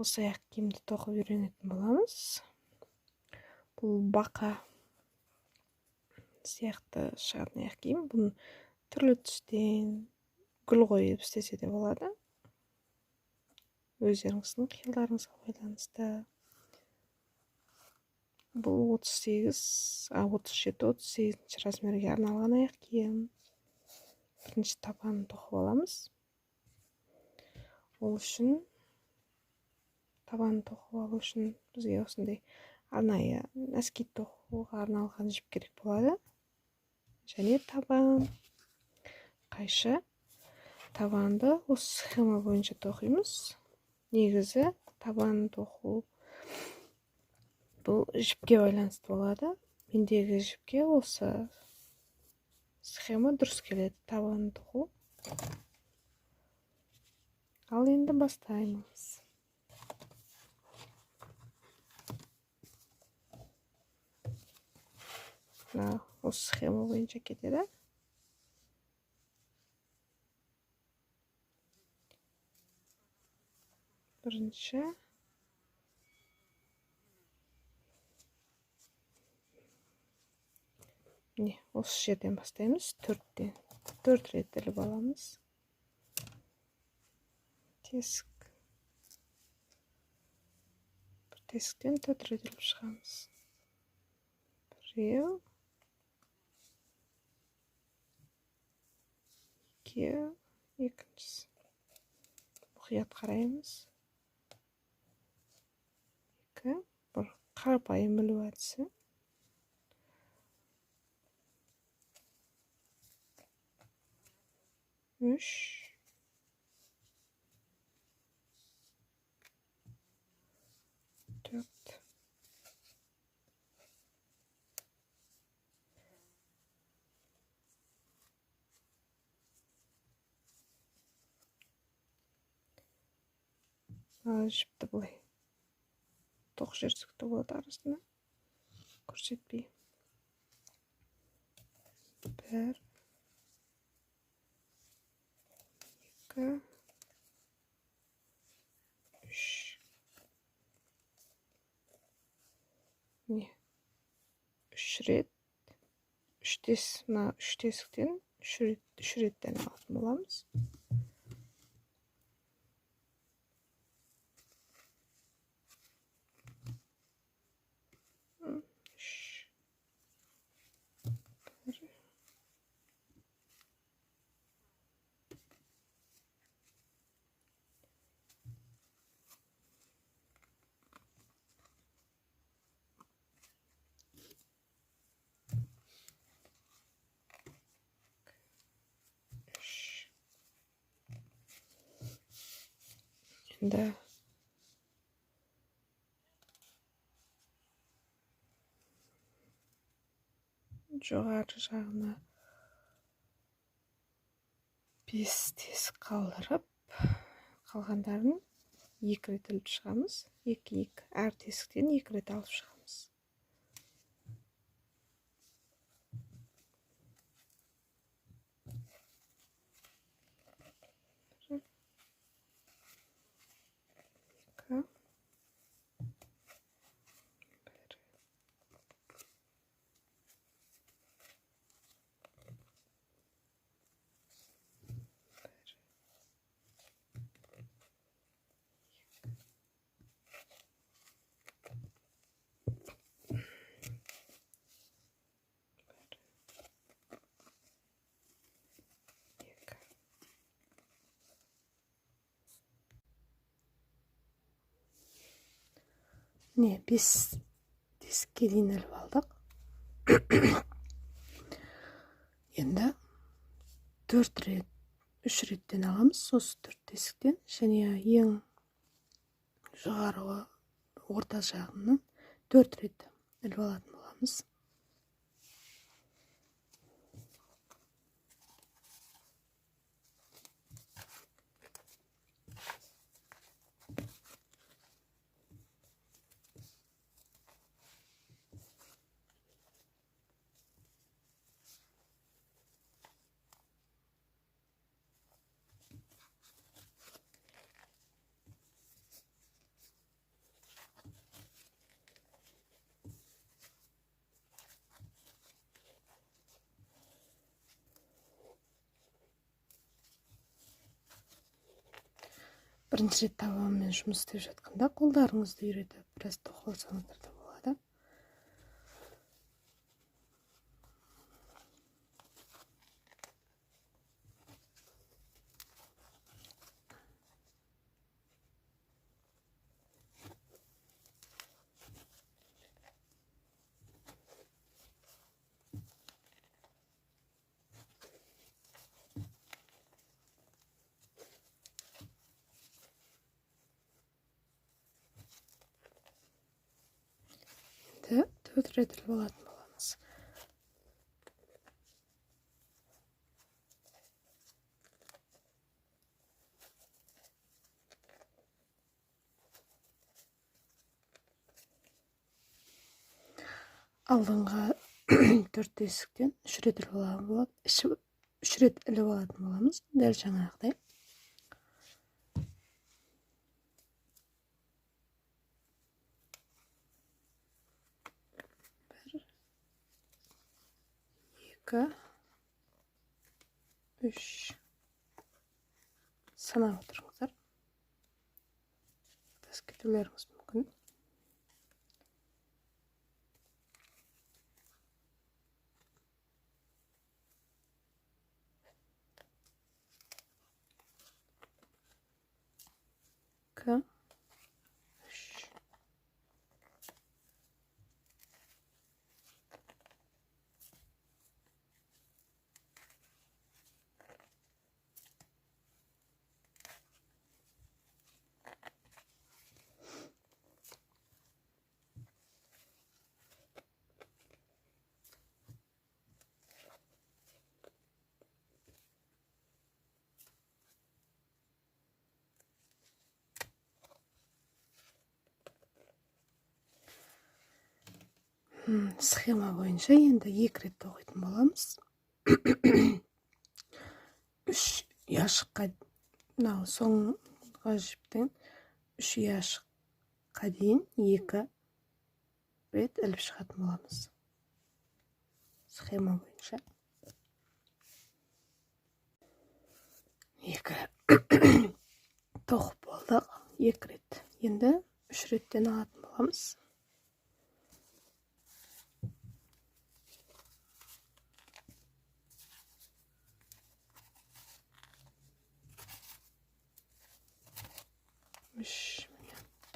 Осы аяқ киімді тоқып үйренетін боламыз. Бұл бақа сияқты шығатын аяқ киім. Бұны түрлі түстен гүл қойып істесе де болады. Өздеріңіздің қиялдарыңызға байланысты. Бұл 37, 38 размерге арналған аяқ киім. Бірінші табанын тоқып аламыз. Ол үшін табанын тоқып алу үшін бізге осындай арнайы носки тоқуға арналған жіп керек болады. Және табан, қайшы. Табанды осы схема бойынша тоқимыз. Негізі табанын тоқу бұл жіпке байланысты болады. Мендегі жіпке осы схема дұрыс келеді табанын тоқу. Ал енді бастаймыз. Мына осы схема бойынша кетеді. Бірінші міне осы жерден бастаймыз. 4 рет іліп аламыз. Тесік. Бір тесіктен 4 рет іліп шығамыз. Біреу, екеу, екіншісі. Мұқият қараймыз. 2, бір қарапайым ілу әдісі. 3, 4, жіпті былай тоқ жіберсек те болады арасына көрсетпей. 1, 2, 3. Міне 3 рет, 3 тес, мына 3 тесіктен 3 рет, 3 реттен алатын боламыз. Енді жоғары жағына 5 тесік қалдырып, қалғандарын 2 рет іліп шығамыз. 2, 2, әр тесіктен 2 рет алып шығамыз. 1, 2. Міне 5 тесікке дейін іліп алдық. Енді 4 рет, 3 реттен аламыз осы 4 тесіктен және ең жоғарғы орта жағынан 4 рет іліп алатын боламыз. Бірінші рет табанмен жұмыс істеп жатқанда қолдарыңызды үйретіп, біраз тоқып алсаңыздар да болады. Енді 4 рет іліп алатын боламыз. Алдыңғы 4 тесіктен 3 рет іліп алатын болады. 3 рет іліп алатын боламыз, дәл жаңағыдай. 1, 2, 3. Санап отырыңыздар. Тас кетулеріңіз мүмкін. 2, 3. Схема бойынша енді 2 рет тоқитын боламыз. 3 ұяшыққа, мынау соңғы жіптен 3 ұяшыққа дейін 2 рет іліп шығатын боламыз. Схема бойынша. 2 тоқып болдық, 2 рет. Енді 3 реттен алатын боламыз. 3,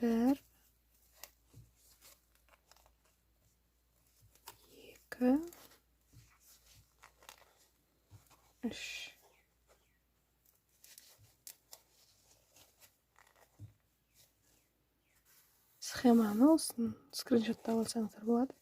1, 2, 3. Схеманы осыны скриншоттап алсаңыздар болады.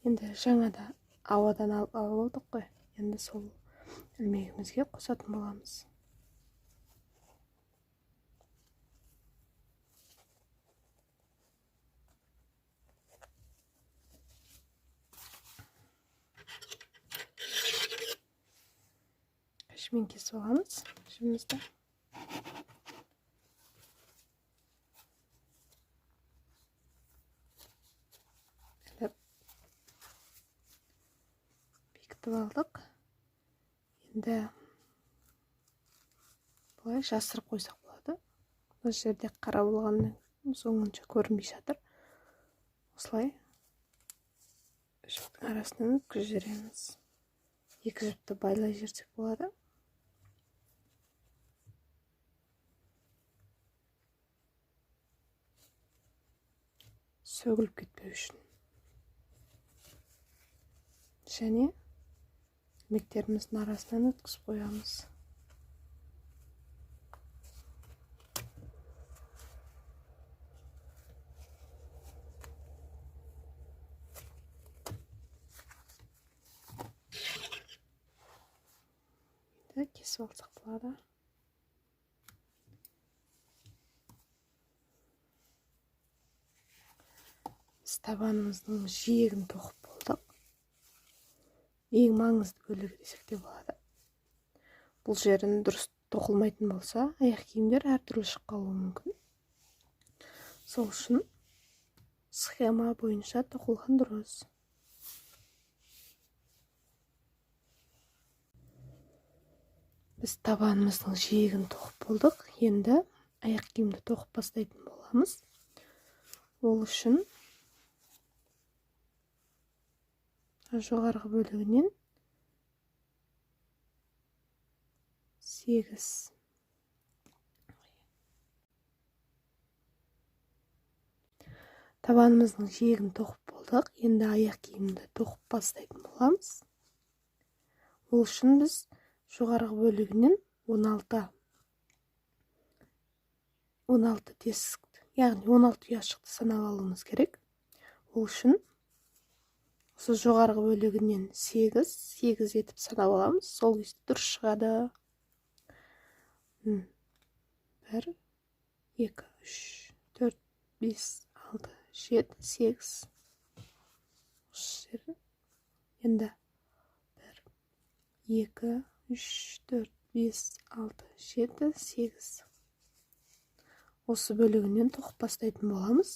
Енді жаңада ауадан алып алдық қой. Енді сол ілмегімізге қосатын боламыз. Қайшымен кесіп аламыз жібімізді. Бекітіп алдық. Енді былай жасырып қойсақ болады. Бұл жерде қара болғаннан соң онша көрінбей жатыр. Осылай жіптің арасынан өткізіп жібереміз. 2 жіпті байлай жіберсек болады. Сөгіліп кетпеу үшін. Және ілмектеріміздің арасынан өткізіп қоямыз. Енді кесіп алсақ болады. Біз табанымыздың жиегін тоқып болдық. Ең маңызды бөлігі десек те болады. Бұл жерін дұрыс тоқылмайтын болса, аяқ киімдер әртүрлі шығып қалуы мүмкін. Сол үшін Схема бойынша тоқылған дұрыс. Біз табанымыздың жиегін тоқып болдық. Енді аяқ киімді тоқып бастайтын боламыз. Ол үшін жоғарғы бөлігінен 8 табанымыздың жиегін тоқып болдық. Енді аяқ киімді тоқып бастайтын боламыз. Ол үшін біз жоғарғы бөлігінен 16 тесік, яғни 16 ұяшықты санап алуымыз керек. Ол үшін осы жоғарғы бөлігінен 8, 8 етіп санап аламыз. Сол кезде дұрыс шығады. 1, 2, 3, 4, 5, 6, 7, 8. Осы жері. Енді 1, 2, 3, 4, 5, 6, 7, 8. Осы бөлігінен тоқып бастайтын боламыз.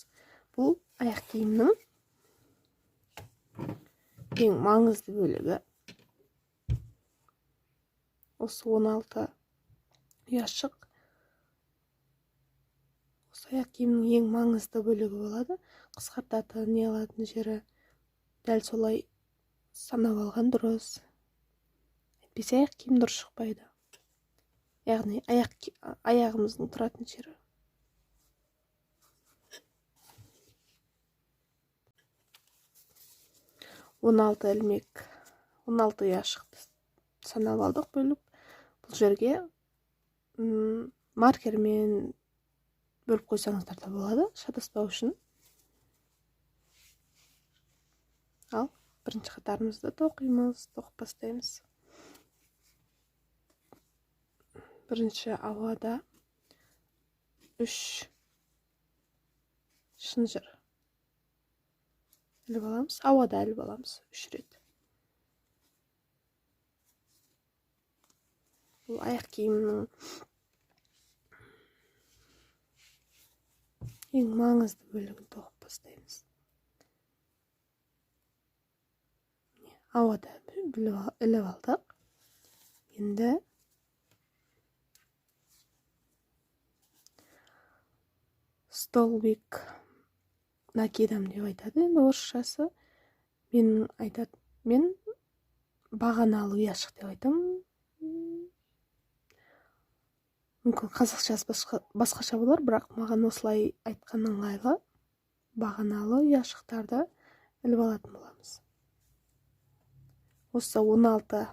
Бұл аяқ киімнің ең маңызды бөлігі. Осы 16 ұяшық осы аяқ киімнің ең маңызды бөлігі болады. Қысқартатын, не алатын жері дәл солай санап алған дұрыс. Әйтпесе аяқ киім дұрыс шықпайды. Яғни аяғымыздың тұратын жері. 16 ілмек, 16 ұяшықты санап алдық бөліп. Бұл жерге маркермен бөліп қойсаңыздар да болады, шатаспау үшін. Ал бірінші қатарымызды тоқимыз, тоқып бастаймыз. Бірінші ауада 3 шынжыр іліп аламыз, ауада іліп аламыз 3 рет. Бұл аяқ киімнің ең маңызды бөлігін тоқып бастаймыз. Ауада іліп алдық. Енді столбик накидом деп айтады енді орысшасы. Мен айтады, мен бағаналы ұяшық деп айтамын. Мүмкін қазақшасы басқаша болар, бірақ маған осылай айтқан ыңғайлы. Бағаналы ұяшықтарды іліп алатын боламыз. Осы 16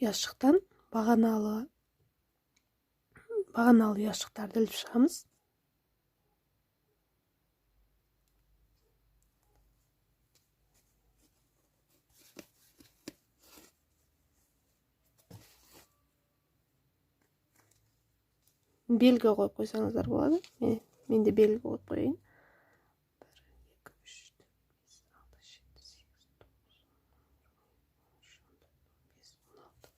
ұяшықтан бағаналы ұяшықтарды іліп шығамыз. Белгі қойып қойсаңыздар болады. Мен де белгі қойып қояйын. 1, 2, 3, 4, 5, 6, 7, 8, 9, 10, 11, 15, 16.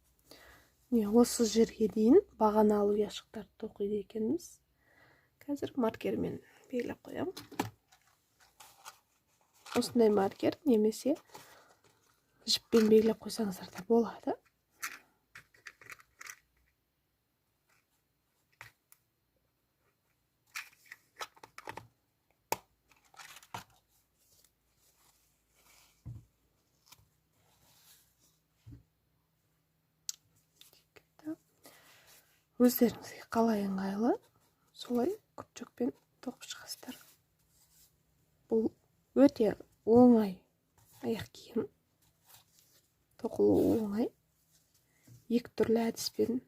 Міне, осы жерге дейін бағаналы ұяшықтарды тоқиды екенбіз. Қазір маркермен белгілеп қоямын. Осындай маркер немесе жіппен белгілеп қойсаңыздар да болады. Өздеріңізге қалай ыңғайлы, солай күпчікпен тоқып шығасыздар. Бұл өте оңай аяқ киім. Тоқылуы оңай. Екі түрлі әдіспен,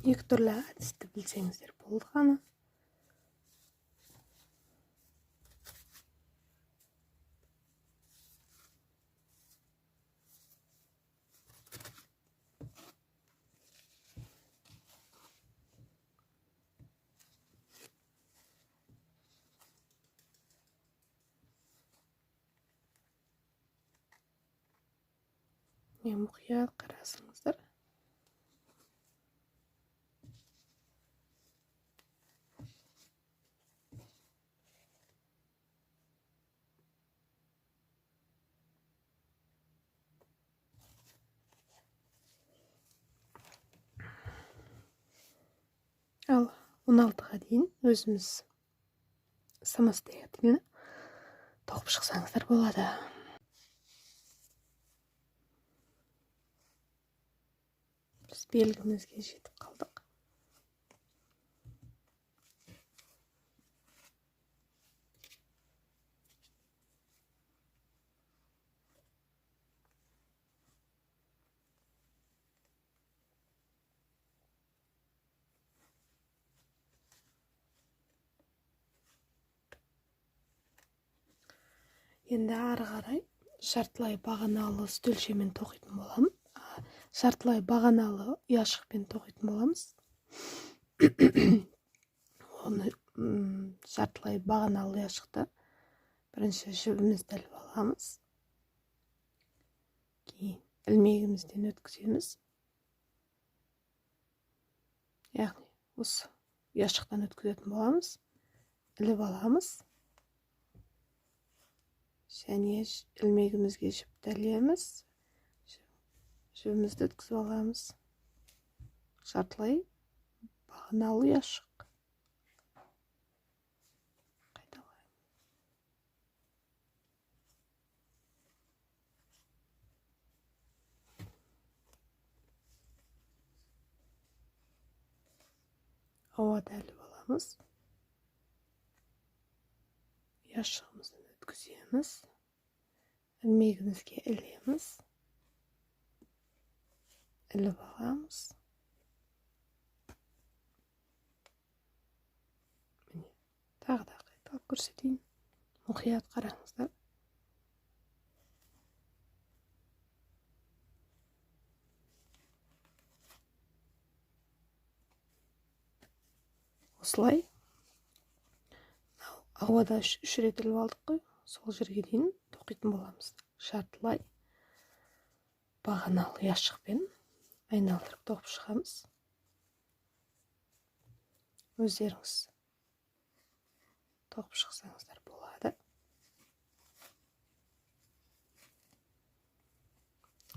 екі түрлі әдісті білсеңіздер болғаны. Мұқият қарасыңыздар. Ал 16-ға дейін өзіміз самостоятельно тоқып шықсаңыздар болады. Біз белгімізге жетіп қалдық. Енді ары қарай жартылай бағаналы үстелшемен тоқитын боламын. Жартылай бағаналы ұяшықпен тоқитын боламыз. Оны жартылай бағаналы ұяшықты бірінші жібімізді іліп аламыз. Кейін ілмегімізден өткіземіз. Яғни осы ұяшықтан өткізетін боламыз. Іліп аламыз. Және ілмегімізге жіпті ілеміз. Жібімізді өткізіп аламыз. Жартылай бағаналы ұяшық. Қайталаймыз. Ауада іліп аламыз. Ұяшығымызды өткіземіз. Ілмегімізге ілеміз. Іліп аламыз. Міне, тағы да қайталап көрсетейін. Мұқият қараңыздар. Осылай ауада үш рет іліп алдық қой, сол жерге дейін тоқитын боламыз. Жартылай бағаналы ұяшықпен айналдырып тоқып шығамыз. Өздеріңіз тоқып шықсаңыздар болады.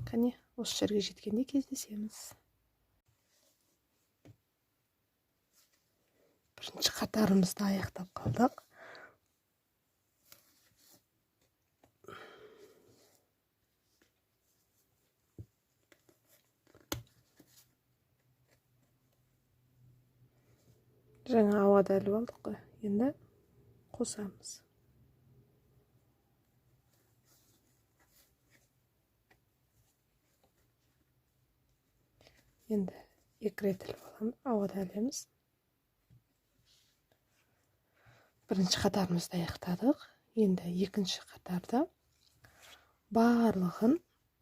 Қане, осы жерге жеткенде кездесеміз. Бірінші қатарымызды аяқтап қалдық. Жаңа ауада іліп алдық қой, енді қосамыз. Енді екі рет іліп аламыз, ауада ілеміз. Бірінші қатарымызды аяқтадық. Енді екінші қатарда барлығын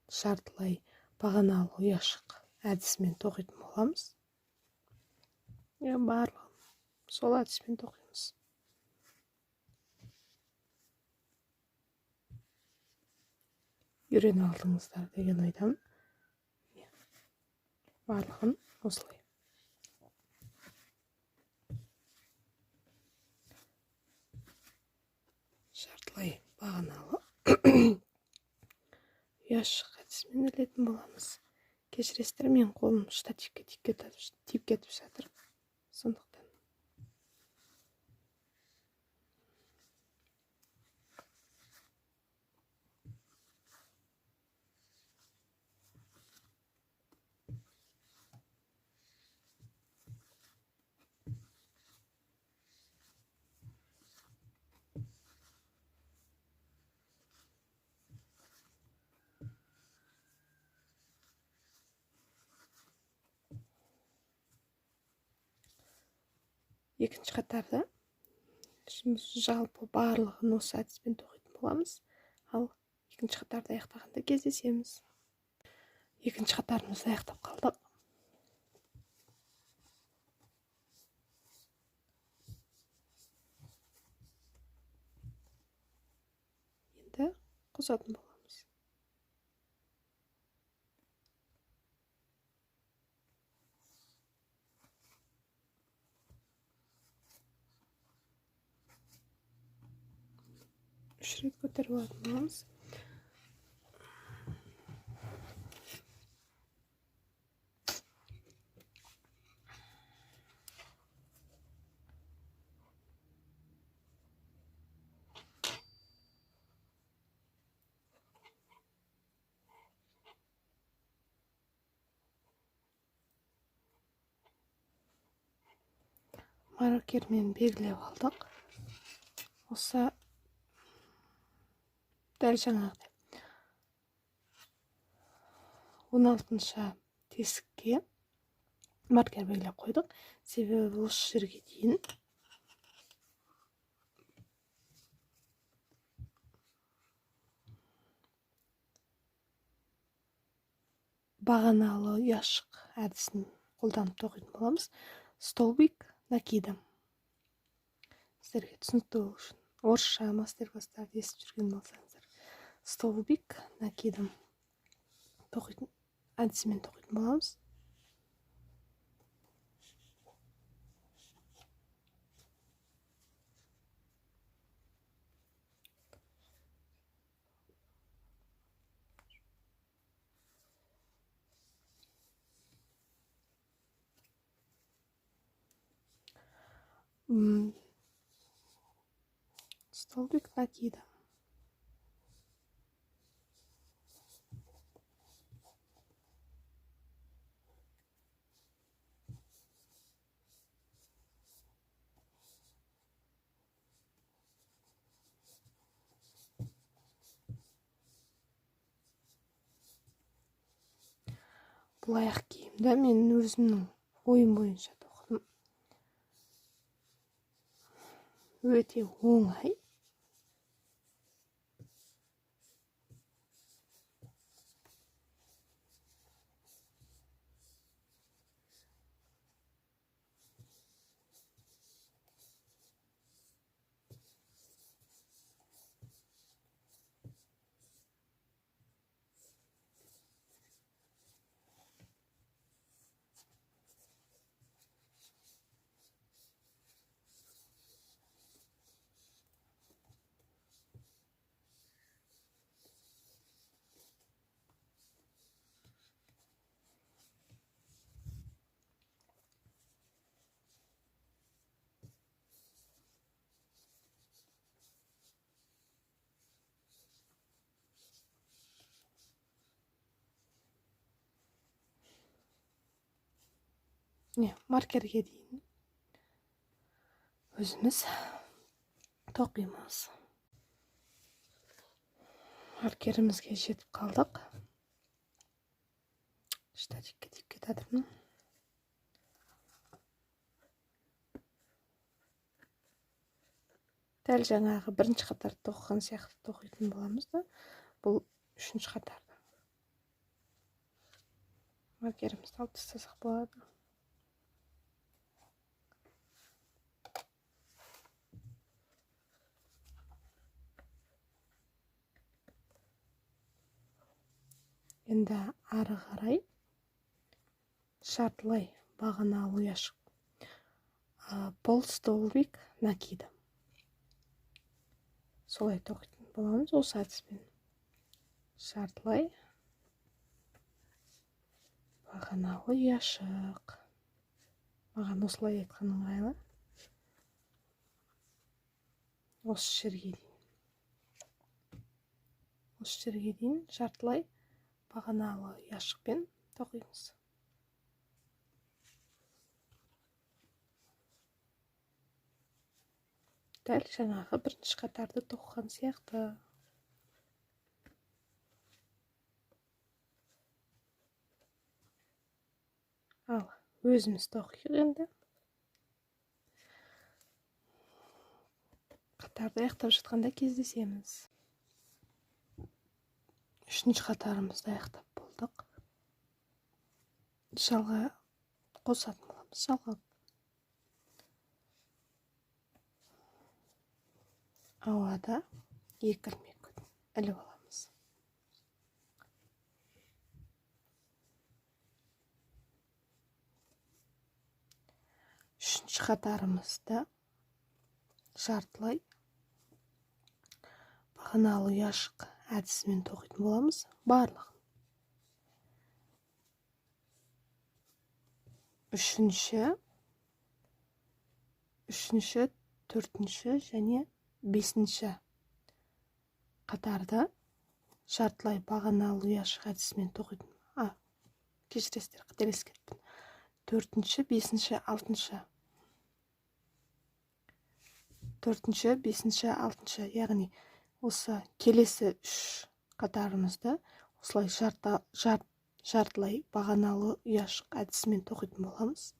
жартылай бағаналы ұяшық әдісімен тоқитын боламыз. Барлығын сол әдіспен тоқимыз. Үйреніп алдыңыздар деген ойдамын. Барлығын осылай. Жартылай бағаналы ұяшық әдісімен ілетін боламыз. Кешіресіздер, мен қолым штативке тиіп кетіп жатыр. Сондықтан екінші қатарда жалпы барлығын осы әдіспен тоқитын боламыз. Ал екінші қатарды аяқтағанда кездесеміз. Екінші қатарымызды аяқтап қалдық. Енді қосатын боламыз. Үш рет көтеріп алатын боламыз. Маркермен белгілеп алдық. Осы дәл жаңағыдай 16-шы тесікке маркер белгілеп қойдық. Себебі осы жерге дейін бағаналы ұяшық әдісін қолданып тоқитын боламыз. Столбик накидом. Сіздерге түсінікті болу үшін орысша мастер-класстарды естіп жүрген болсаңыздар, столбик накидом тоқитын әдісімен тоқитын боламыз. Столбик накида. Бұл аяқ киімді мен өзімнің ойым бойынша тоқыдым. Өте оңай. Маркерге дейін өзіміз тоқимыз. Маркерімізге жетіп қалдық. Штатикке тиіп кетатырмын. Дәл жаңағы бірінші қатарды тоқыған сияқты тоқитын боламыз да, бұл үшінші қатарды. Маркерімізді алып тастасақ болады. Енді ары қарай жартылай бағаналы ұяшық, полстолбик накида. Солай тоқитын боламыз осы әдіспен. Жартылай бағаналы ұяшық. Маған осылай айтқан ыңғайлы. Осы жерге дейін. Осы жерге дейін жартылай бағаналы ұяшықпен тоқимыз. Дәл жаңағы бірінші қатарды тоқыған сияқты. Ал өзіміз тоқиық енді. Қатарды аяқтап жатқанда кездесеміз. Үшінші қатарымызды аяқтап болдық. Жалға қосатын боламыз. Жалға ауада екі ілмек іліп аламыз. Үшінші қатарымызда жартылай бағаналы ұяшық әдісімен тоқитын боламыз барлығын. Үшінші, төртінші және бесінші қатарды жартылай бағаналы ұяшық әдісімен тоқитын. Кешіресіздер, қателесіп кеттім. Төртінші, бесінші, алтыншы 4-ші, 5-ші, 6-шы, яғни осы келесі 3 қатарымызды осылай жартылай бағаналы ұяшық әдісімен тоқитын боламыз.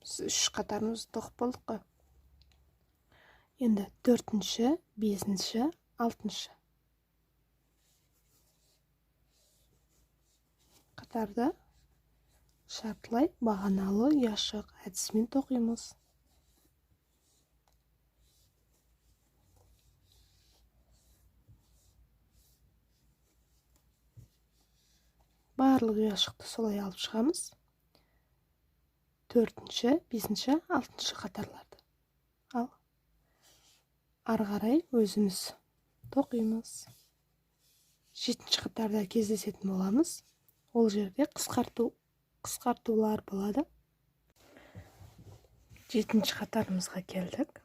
Біз 3 қатарымызды тоқып болдық қой. Енді 4-ші, 5-ші, 6-шы қатарды жартылай бағаналы ұяшық әдісімен тоқимыз. Барлық ұяшықты солай алып шығамыз. 4-ші, 5-ші, 6-шы қатарларды. Ал ары қарай өзіміз тоқимыз. 7-ші қатарда кездесетін боламыз. Ол жерде қысқартулар болады. 7-ші қатарымызға келдік.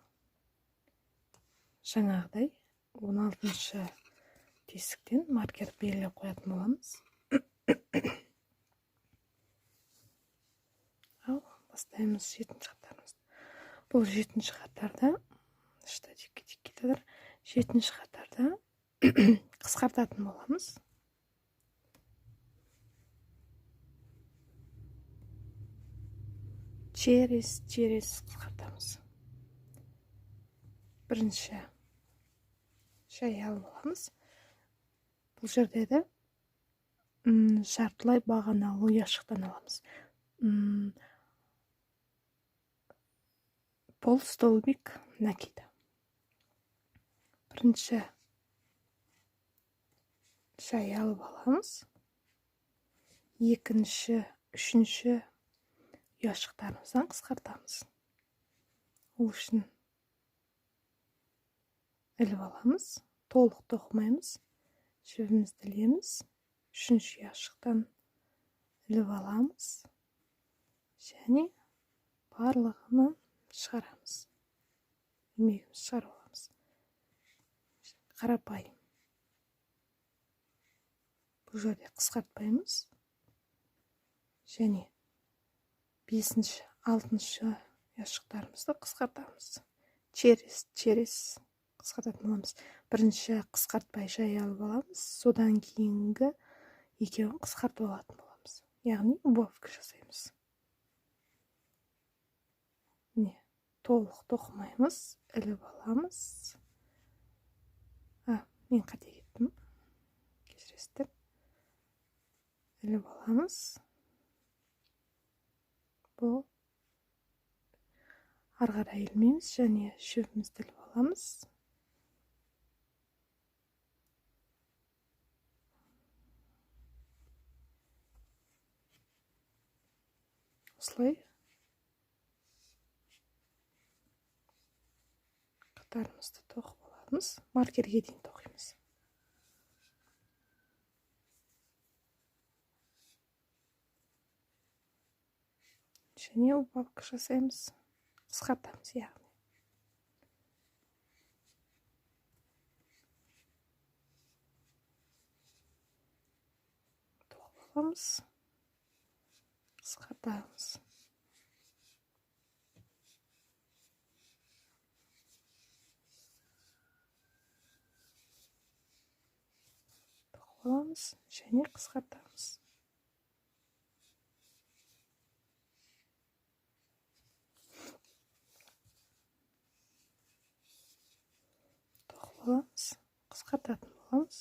Жаңағыдай 16-шы тесіктен маркер белгілеп қоятын боламыз. Ал бастаймыз 7-ші қатарымызды. Бұл 7-ші қатарда штативке тиіп кетеді. 7-ші қатарда қысқартатын боламыз. Через қысқартамыз. Бірінші жай алып аламыз. Бұл жерде де жартылай бағаналы ұяшықтан аламыз. Полстолбик накида. Бірінші жай алып аламыз. Екінші, үшінші ұяшықтарымыздан қысқартамыз. Ол үшін іліп аламыз, толық тоқымаймыз, жібімізді ілеміз, үшінші ұяшықтан іліп аламыз және барлығынан шығарамыз. Ілмегімізді шығарып аламыз. Қарапайым. Бұл жерде қысқартпаймыз. Және 5-ші, 6-шы ұяшықтарымызды қысқартамыз. Через қысқартатын боламыз. Бірінші қысқартпай жай алып аламыз, содан кейінгі екеуін қысқартып алатын боламыз. Яғни убавка жасаймыз. Міне, толық тоқымаймыз, іліп аламыз. Мен қате кеттім. Кешіресіздер. Іліп аламыз. Бұл ары қарай ілмейміз және шөбімізді іліп аламыз. Осылай қатарымызды тоқып аламыз. Маркерге дейін тоқимыз. Және убавка жасаймыз, қысқартамыз яғни. Тоқып аламыз, қысқартамыз. Тоқып аламыз және қысқартамыз. Аламыз, қысқартатын боламыз.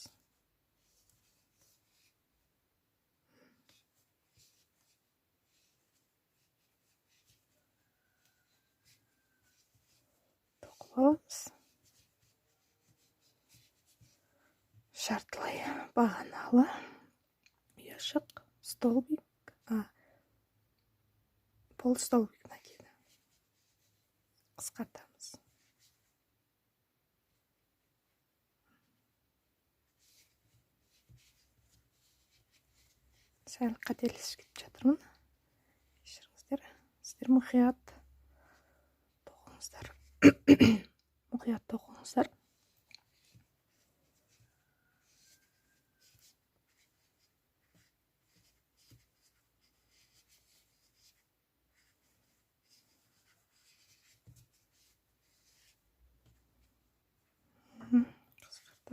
Тоқып аламыз. Жартылай бағаналы ұяшық, столбик, полстолбик накиді. Қысқартамыз. Сәл қателесіп кетіп жатырмын. Кешіріңіздер. Сіздер мұқият тоқыңыздар. Мұқият тоқыңыздар.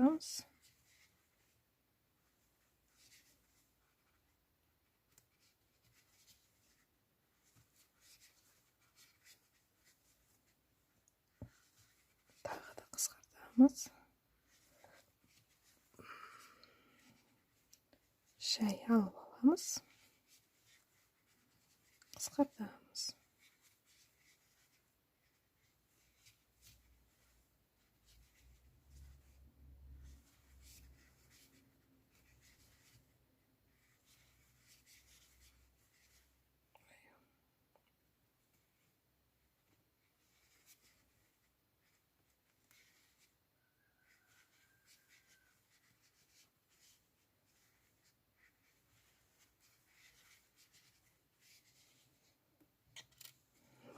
Қысқартамыз. Тағы да қысқартамыз. Жай алып аламыз. Қысқартамыз.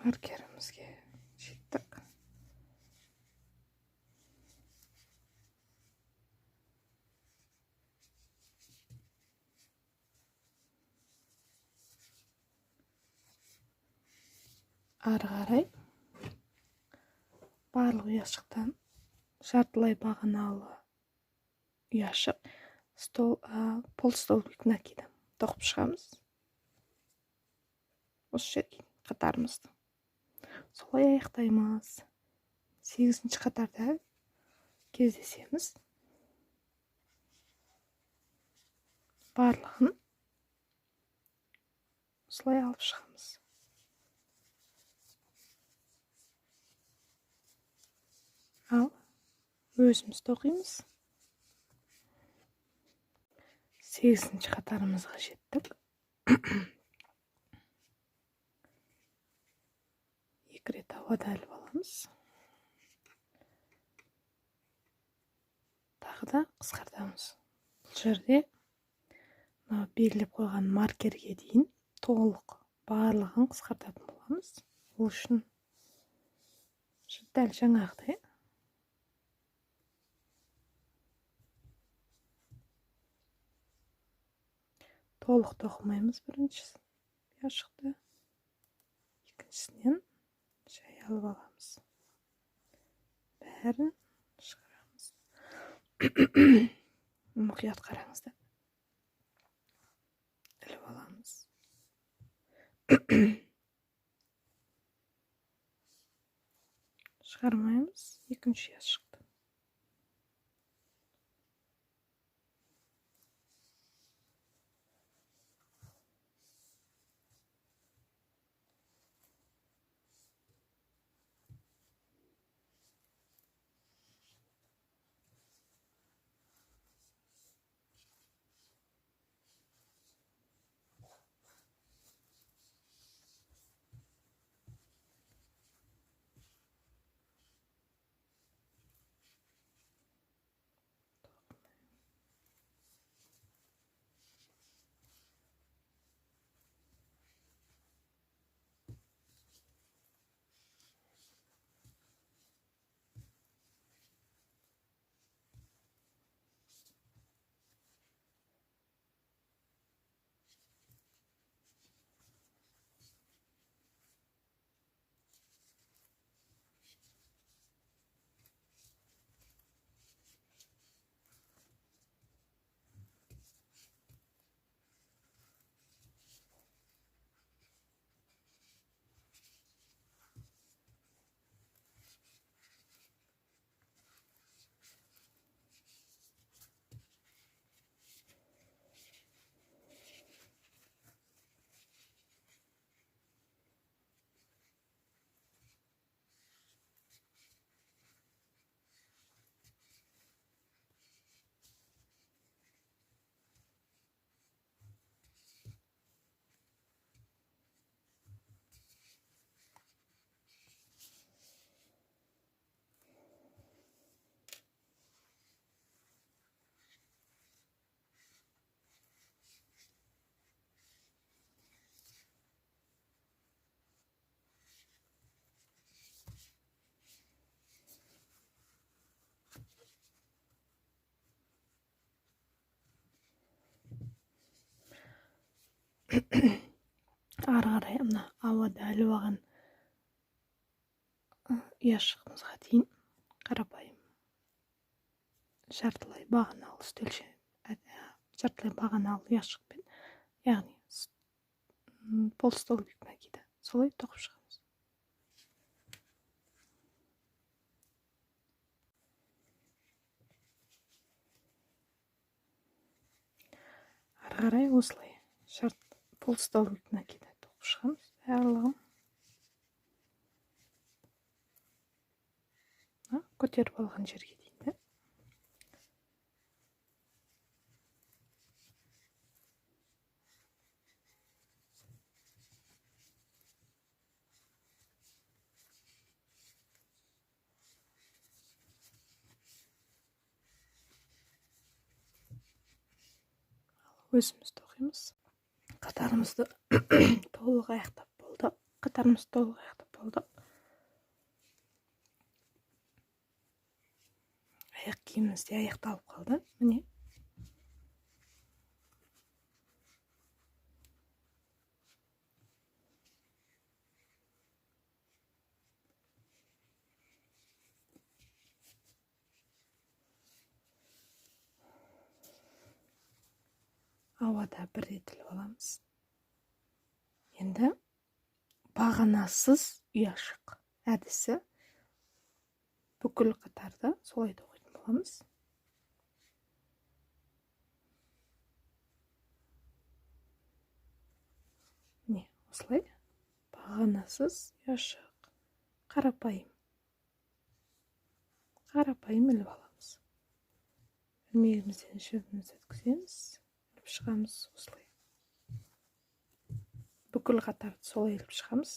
Маркерімізге жеттік. Ары қарай барлық ұяшықтан жартылай бағаналы ұяшық полстолбик накида тоқып шығамыз. Осы жерге қатарымызды солай аяқтаймыз. 8-ші қатарда кездесеміз. Барлығын осылай алып шығамыз. Ал өзіміз тоқимыз. 8-ші қатарымызға жеттік. 2 рет ауада іліп аламыз. Тағы да қысқартамыз. Бұл жерде мына белгілеп қойған маркерге дейін толық барлығын қысқартатын боламыз. Ол үшін дәл жаңағыдай толық тоқымаймыз. Біріншісі ұяшықты, екіншісінен жай алып аламыз. Бәрін шығарамыз. Мұқият қараңыздар. Іліп аламыз. Шығармаймыз. Екінші ұяшықты. Ары қарай мына ауада іліп алған ұяшығымызға дейін қарапайым Жартылай бағаналы үстелше, жартылай бағаналы ұяшықпен, яғни полустолбик накида солай тоқып шығамыз. Ары қарай осылай полустолбик накида тоқып шығамыз барлығын. Көтеріп алған жерге дейін де. Өзіміз тоқимыз. Қатарымызды толық аяқтап болдық. Қатарымызды толық аяқтап болдық. Аяқ киіміміз де аяқталып қалды. Міне. Ауада бір рет іліп аламыз. Енді бағанасыз ұяшық әдісі бүкіл қатарды солай тоқитын боламыз. Міне, осылай бағанасыз ұяшық қарапайым. Қарапайым іліп аламыз. Ілмегімізден жібімізді өткіземіз. Іліп шығамыз осылай. Бүкіл қатарды солай іліп шығамыз.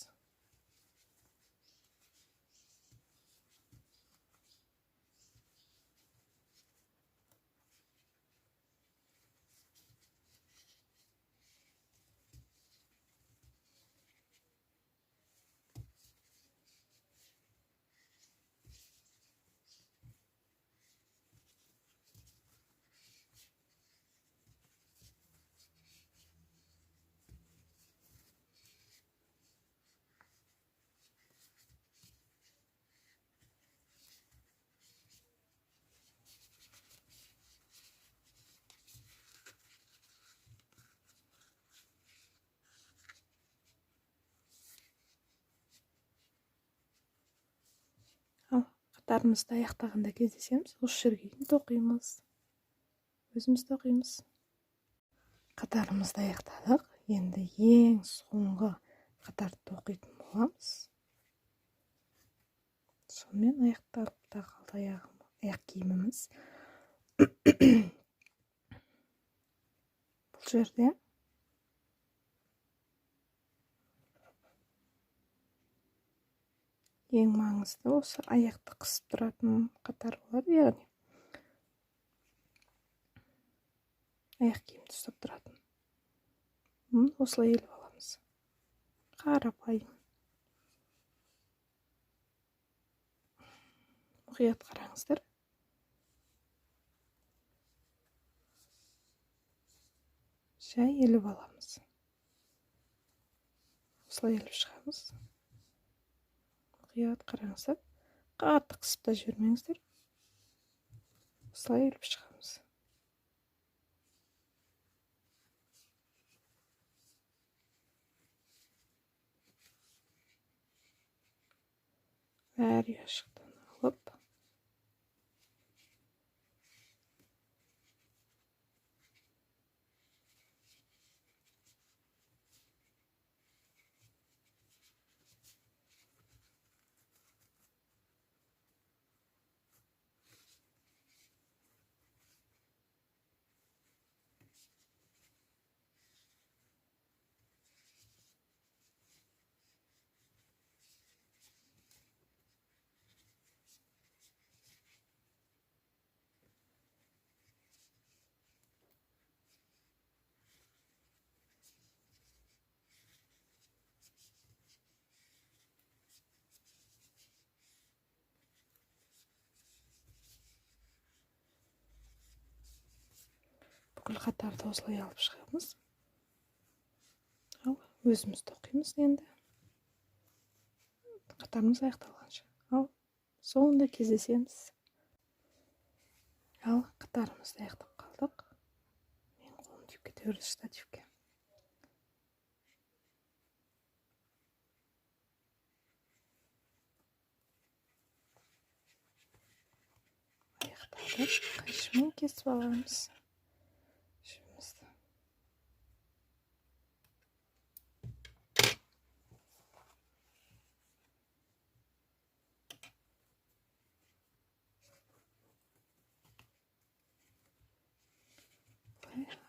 Қатарымызды аяқтағанда кездесеміз. Осы жерге дейін тоқимыз. Өзіміз тоқимыз. Қатарымызды аяқтадық. Енді ең соңғы қатарды тоқитын боламыз. Сонымен аяқталып та қалды аяқ киіміміз. Бұл жерде ең маңызды осы аяқты қысып тұратын қатар болады, яғни аяқ киімді ұстап тұратын. Осылай іліп аламыз. Қарапайым. Мұқият қараңыздар. Жай іліп аламыз. Осылай іліп шығамыз. Мұқият қараңыздар. Қатты қысып та жібермеңіздер. Осылай іліп шығамыз. Әр ұяшықтан алып бүкіл қатарды осылай алып шығамыз. Ал өзіміз тоқимыз енді. Қатарымыз аяқталғанша. Ал соңында кездесеміз. Ал қатарымызды аяқтап қалдық. Мен қолым тиіп кете берді штативке. Аяқтадық. Қайшымен кесіп аламыз жібімізді.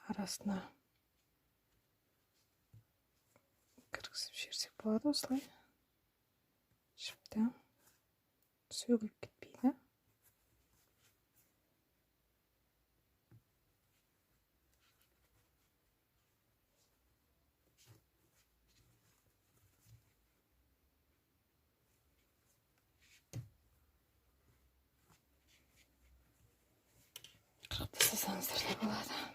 Арасына кіргізіп жіберсек болады осылай. Жіпті сөгіліп кетпейді. Қырып тастасаңыздар да болады.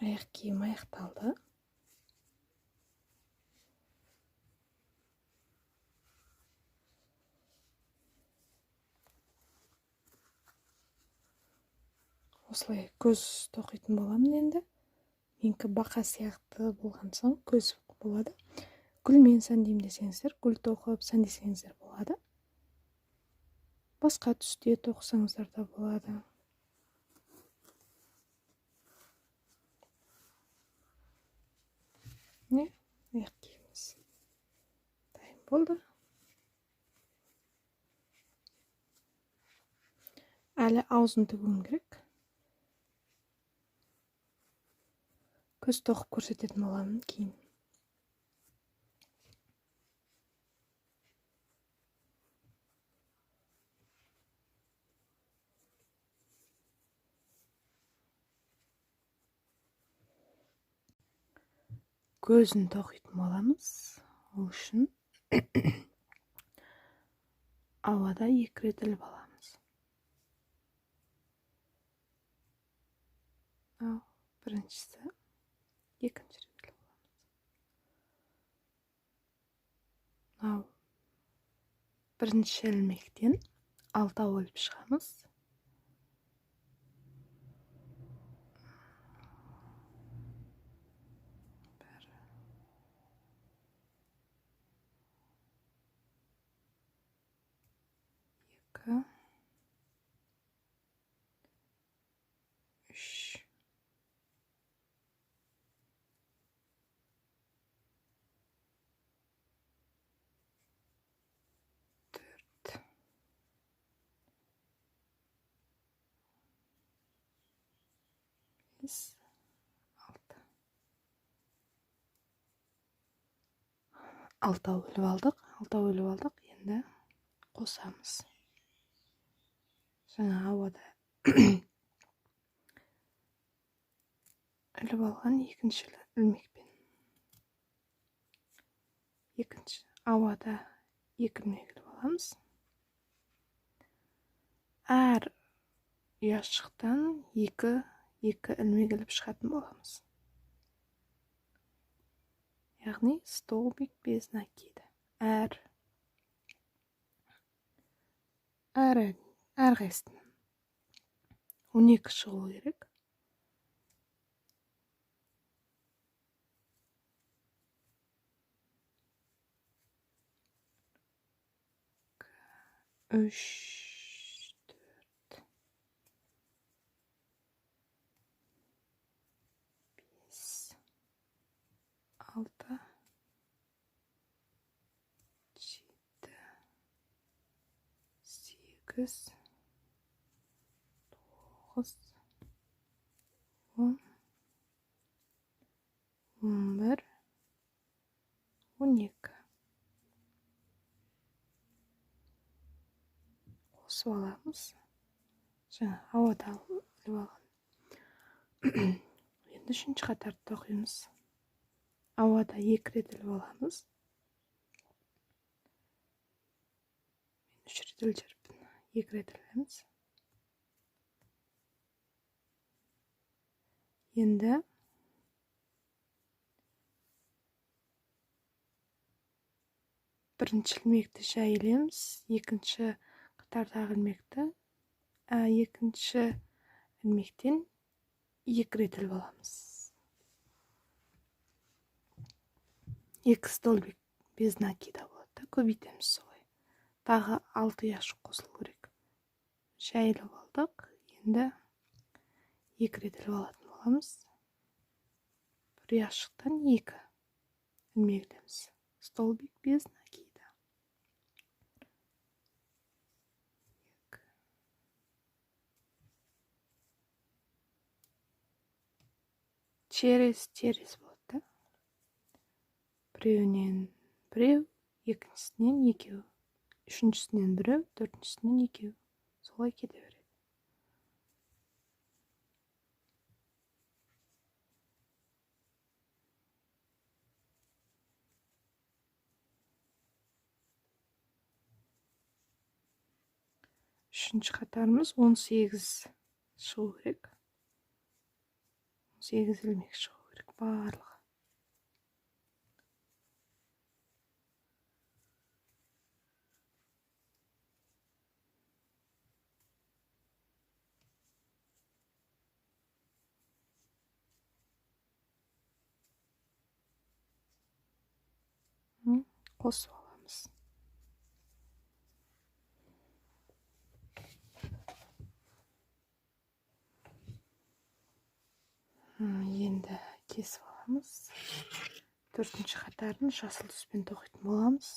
Аяқ киім аяқталды. Осылай көз тоқитын боламын енді. Менікі бақа сияқты болған соң көз болады. Гүлмен сәндеймін десеңіздер, гүл тоқып сәндесеңіздер болады. Басқа түсте тоқысаңыздар да болады. Не, аяқ киіміміз дайын болды. Әлі аузын тігуім керек. Көз тоқып көрсететін боламын кейін. Көзін тоқитын боламыз. Ол үшін ауада екі рет іліп аламыз. Ал біріншісі, екінші рет іліп аламыз. Мынау бірінші ілмектен алтау іліп шығамыз. 2, 3, 4, 5, 6. Алтау іліп алдық, алтау іліп алдық. Енді қосамыз. Жаңа ауада іліп алған екінші ілмекпен. Екінші ауада екі ілмек іліп аламыз. Әр ұяшықтан екі ілмек іліп шығатын боламыз. Яғни столбик без накида. Әрқайсысынан 12 шығу керек. 3, 4, 5, 6, 7, 8, 9, 10, 11, 12. Қосып аламыз. Жаңа ауада іліп алған. Енді үшінші қатарды тоқимыз. Ауада екі рет іліп аламыз. Мен 3 рет іліп жіберіппін. 2 рет ілеміз. Енді бірінші ілмекті жай ілеміз, екінші қатардағы ілмекті екінші ілмектен 2 рет іліп аламыз. 2 столбик без накида болады да, көбейтеміз солай. Тағы 6 ұяшық қосылу керек. Жай іліп алдық, енді 2 рет іліп алатын боламыз. Бір ұяшықтан 2 ілмек ілеміз. Столбик без накида. 2. Через болады да. Біреуінен біреу, екіншісінен екеу, үшіншісінен біреу, төртіншісінен екеу. Солай кете береді. Үшінші қатарымыз 18 шығу керек. 18 ілмек шығу керек барлығы. Қосып аламыз. Енді кесіп аламыз. Төртінші қатарын жасыл түспен тоқитын боламыз.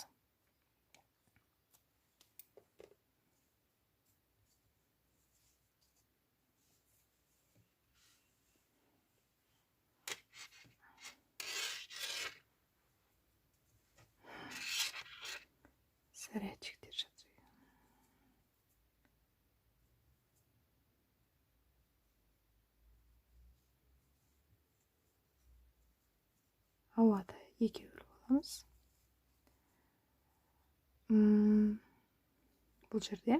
Зарядчиктер жатыр. Ауада екеу іліп аламыз. Бұл жерде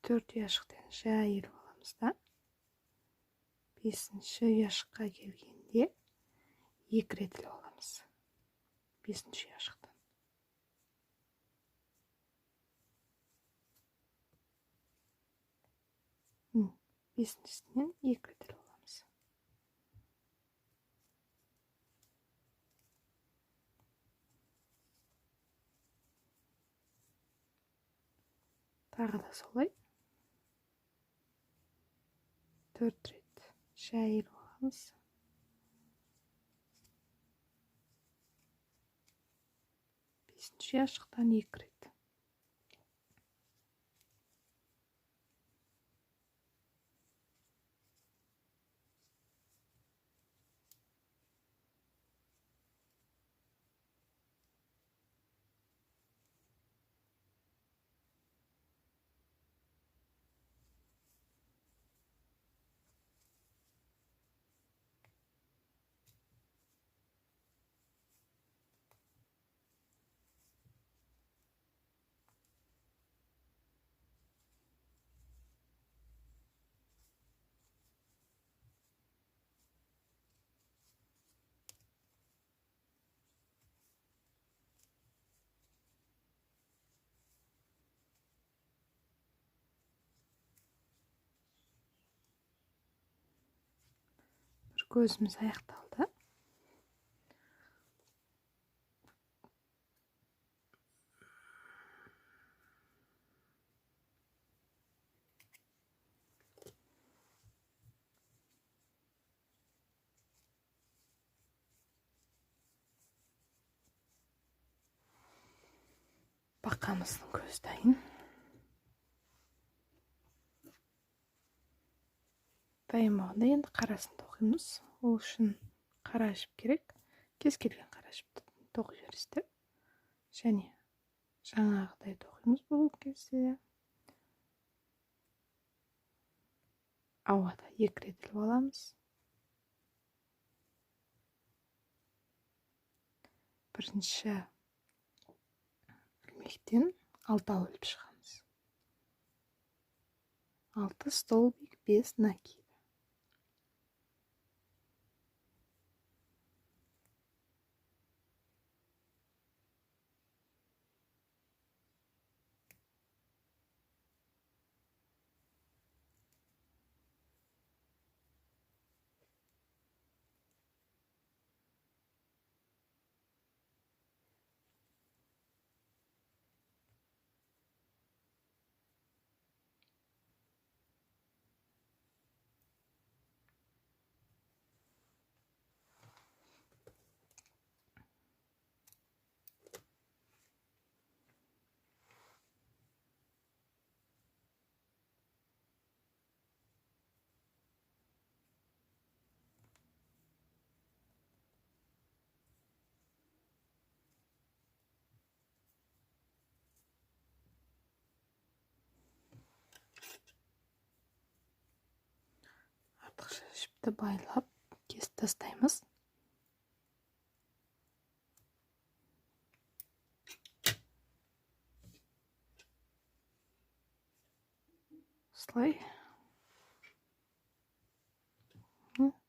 4 ұяшықтан жай іліп аламыз да. 5-ші ұяшыққа келгенде 2 рет іліп аламыз. 5-ші ұяшықтан. 5-шісінен 2 рет іліп аламыз. Тағы да солай. 4 рет жай іліп аламыз. 5-ші ұяшықтан 2 рет. Көзіміз аяқталды. Бақамыздың көзі дайын. Дайын болғанда енді қарасын тоқимыз. Ол үшін қара жіп керек. Кез келген қара жіпті тоқи бересіздер. Және жаңағыдай тоқимыз бұл кезде. Ауада 2 рет іліп аламыз. Бірінші ілмектен 6 іліп шығамыз. 6 столбик без накида. Артықша жіпті байлап кесіп тастаймыз. Осылай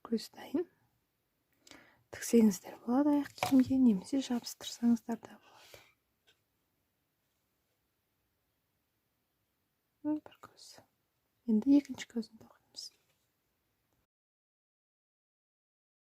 көз дайын. Тіксеңіздер болады аяқ киімге, немесе жабыстырсаңыздар да болады. Бір көз. Енді екінші көзін тоқимыз.